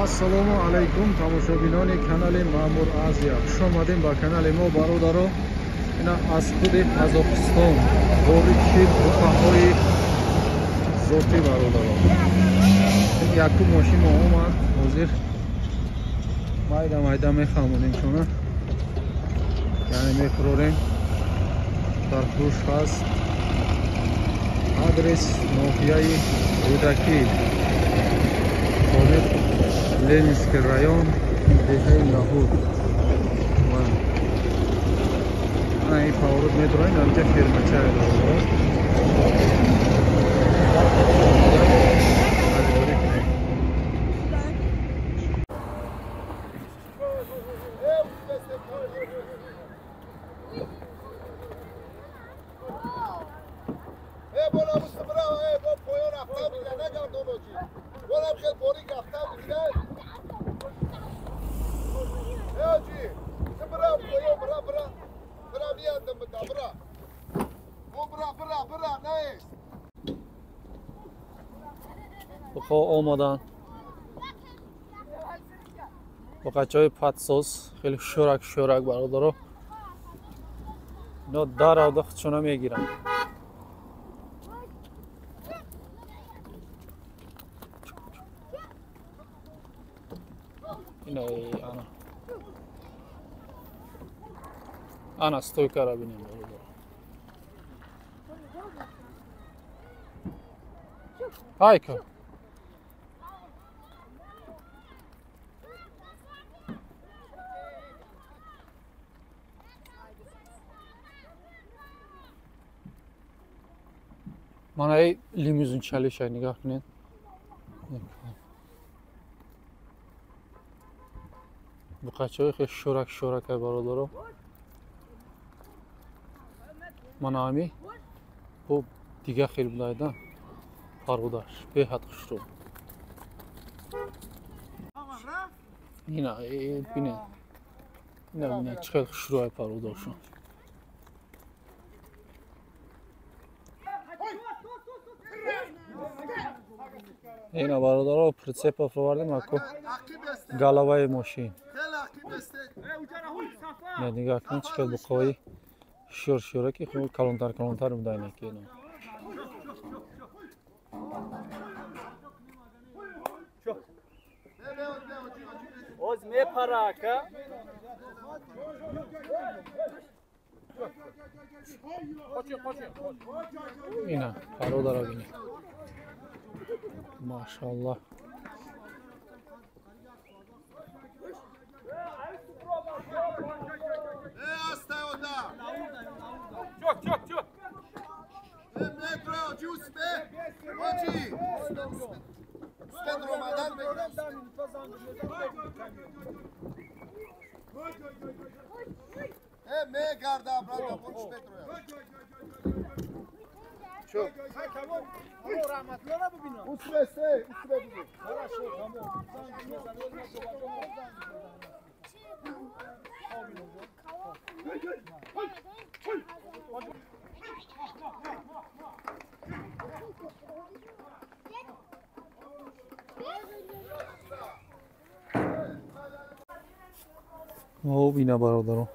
Ассалому алайкум тамошобинони канали Маъмур Азия. Хуш омадем ба канали мо бародаро. Ина аз худи Қазоқистон ворид шид буқаҳои зотӣ бародаро. Ин якум мошин мо омад. Ҳозир майда майда мехамонем шуна. Яъне мефурорем. Дар фурӯш ҳаст. Адрес ноҳияи Рӯдакӣ. Ленинский район, деҳаи Лаҳур. Ана ин поворот медураем, инҷа фермачае бародаро. Буқо омаданд. Буқачаҳои патсоз хеле шӯрак шӯрак бародаро. Ино дар авда худшона мегиранд. Ина ана. Ана стойкара бинем бародаро. Айка. Мана эй лимузин чалиша нигоҳ кунед. Буқачаҳои хеле шӯрак шӯракай бародаро. Мана ҳами бо дига хел будайда парвудаш беҳад хушрӯ. Ина бинед. Ина бинед чӣ хел хушрӯай парвудашон. Ина бародаро прицепа фуровардем ако галаваи мошин. Не нигоҳ кунед чӣ хел буқои шӯр шӯраки хуб калонтар калонтар будайна ки ина. Оз мепара ака. Ина бародаро бинед. Машаллах. Хуб ина бародаро.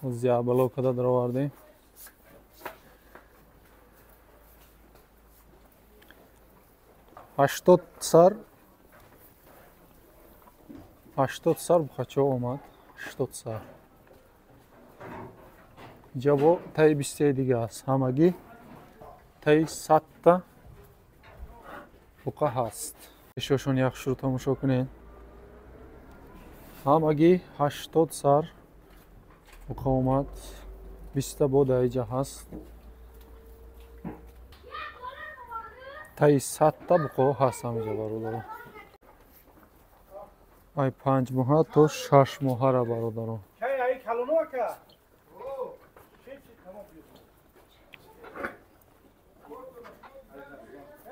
Зиабало када даровардем. 80 сар 80 сар буқачо омад. 80 сар. Инҷа бо таи 20 дига аст. Ҳамагӣ таи 100 та буқа ҳаст. Ишошон як шурӯъ тамошо кунед. Ҳамагӣ 80 сар буқа омад. 20 та бо дар инҷа ҳаст. Таи 100 та буқо ҳаст ҳаминҷа бародаро. Ай 5 моҳа то 6 моҳара бародаро.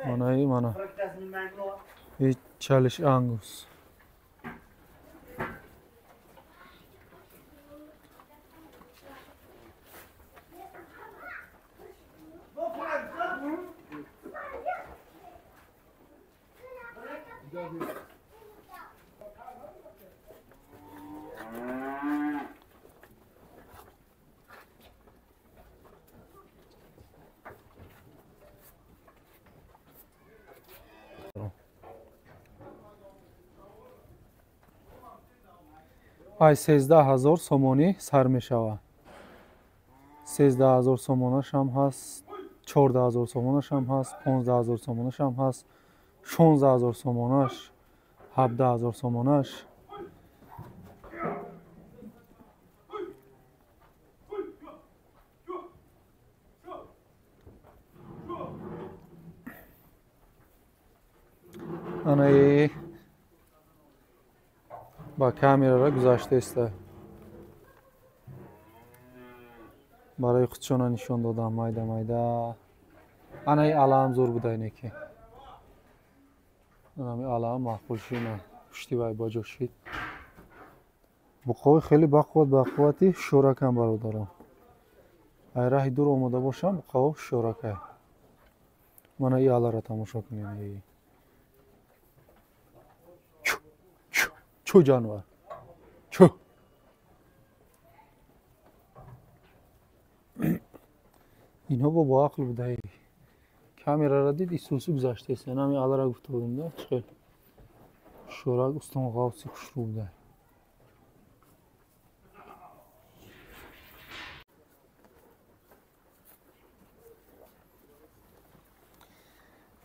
Мана и мана. И чалиш ангус. Ай 13,000 сомонӣ сар мешавад. 13,000 сомонаш ҳам ҳаст, 14,000 сомонаш ҳам ҳаст, 15,000 сомонаш ҳам ҳаст, 16,000 сомонаш, 17,000 сомонаш. Анаи ба камерара гузаштааст. Барои худшона нишон додам майда майда. Анаи алаам зур буда инеки. Анами алаам маъқул шина. Пушти вай ба ҷо шид. Буқои хеле бақувват бақуввати шӯракам бародарам. Ай раҳи дур омода бошам, буқао шӯракай. Мана и алара тамошо кунем. Чу ҷанвар. Чу. Инҳо бо ақл будаи. Камерара дид исусу гузаштааст. Нами алара гуфта будем да, чӣ хел. Шӯрак устон ғавси хушрӯ буда.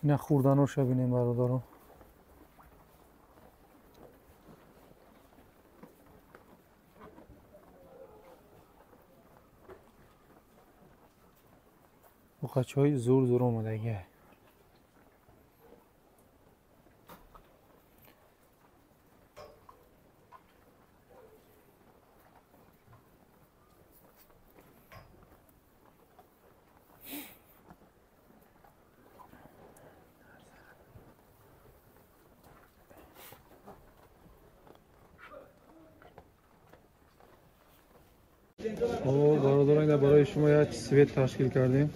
Ина хӯрданоша бинем бародарон. Буқачаҳои зур зур омадагиа. Бародарон, ина барои шумо як свет ташкил кардем.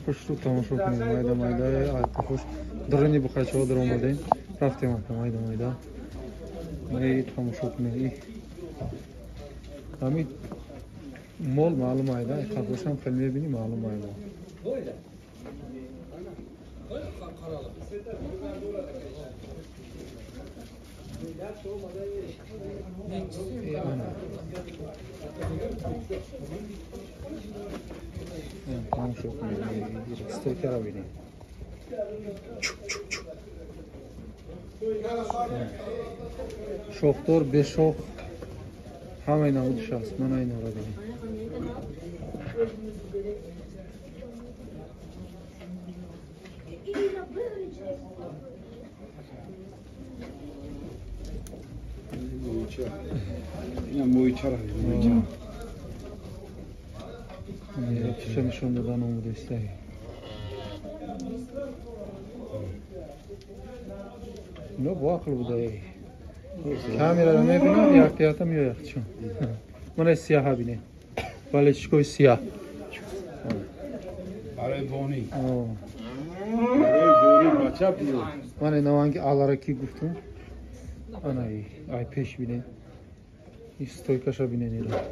Хушрӯ тамошо кунем. Майда майда хуш даруни буқачаҳо дар омадем. Рафтем ака майда майда. Ай тамошо кунем. Ҳамин мол маълум айда, қафошам хеле мебинӣ маълум айда. Тамошо кунем. Стойкара бинем. Шохдор, бешох ҳамаи намудиш аст. Мана инҳоро бинем. Чиша нишон додан омодаистаи. Ино бо ақл будаи. Камерара мебинам, яктията меояд чун. Мана сияҳа бинем. Балечкои сияҳ. Барои бонӣ. Барои бонӣ бача биё. Мана наванги алара ки гуфтум. Ана ай пеш бинем. И стойкаша бинем ира.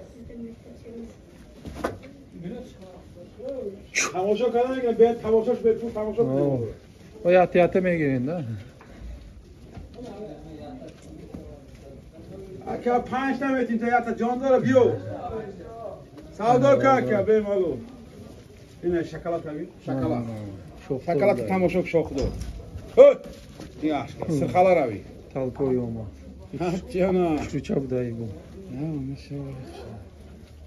Тамошо кардан бе тамошош бе пул тамошо кунед. О ятията мегирен да. Ака 5 наметин та ята ҷон дора биё. Савдо ка ака бемалу. Ина шоколад ҳамин, шоколад. Шоколад тамошо шохдор. Ҳо! Ин сирхала рави. Талпои омад. Ҷана. Чуча будаи бу.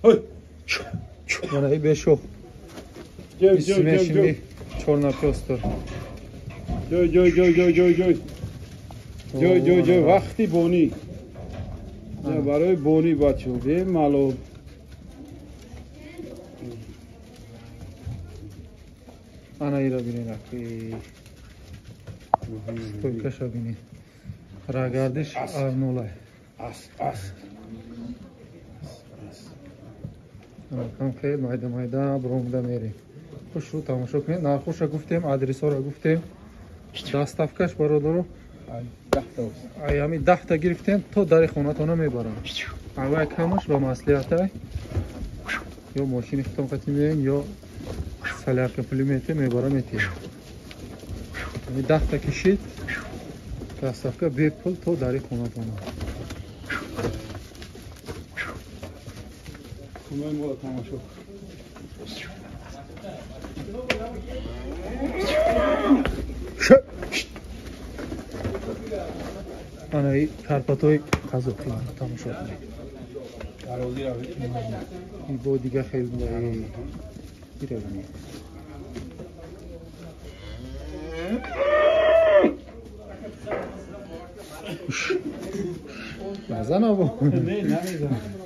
Ҳой! Мана и бешох. Смешанный чорнопёстор. Ҷой ҷой ҷой ҷой ҷой ҷой. Ҷой ҷой ҷой вақти бонӣ. Барои бонӣ бачо бемалол. Ана ира бинед аки. Стойкаша бинед. Рагардиш арнулай. Ас ас. Кам хел майда майда бромда мерем. Хушрӯ тамошо кунед. Нархоша гуфтем, адресҳоро гуфтем. Доставкаш бародаро ай ҳами 10та гирифтем то дари хонатона мебарам. Аввай камаш ба маслиҳатай. Ё мошини худтон қатӣ меоем, ё солярка пули метем, мебарам метем. Ҳами 10та кишид, доставка бепул то дари хонатона. Тухмои моро тамошо. Ана карпатои қазоқӣ тамошо кунед. Бо дига хел биревем. Назан або. Не, намезанам.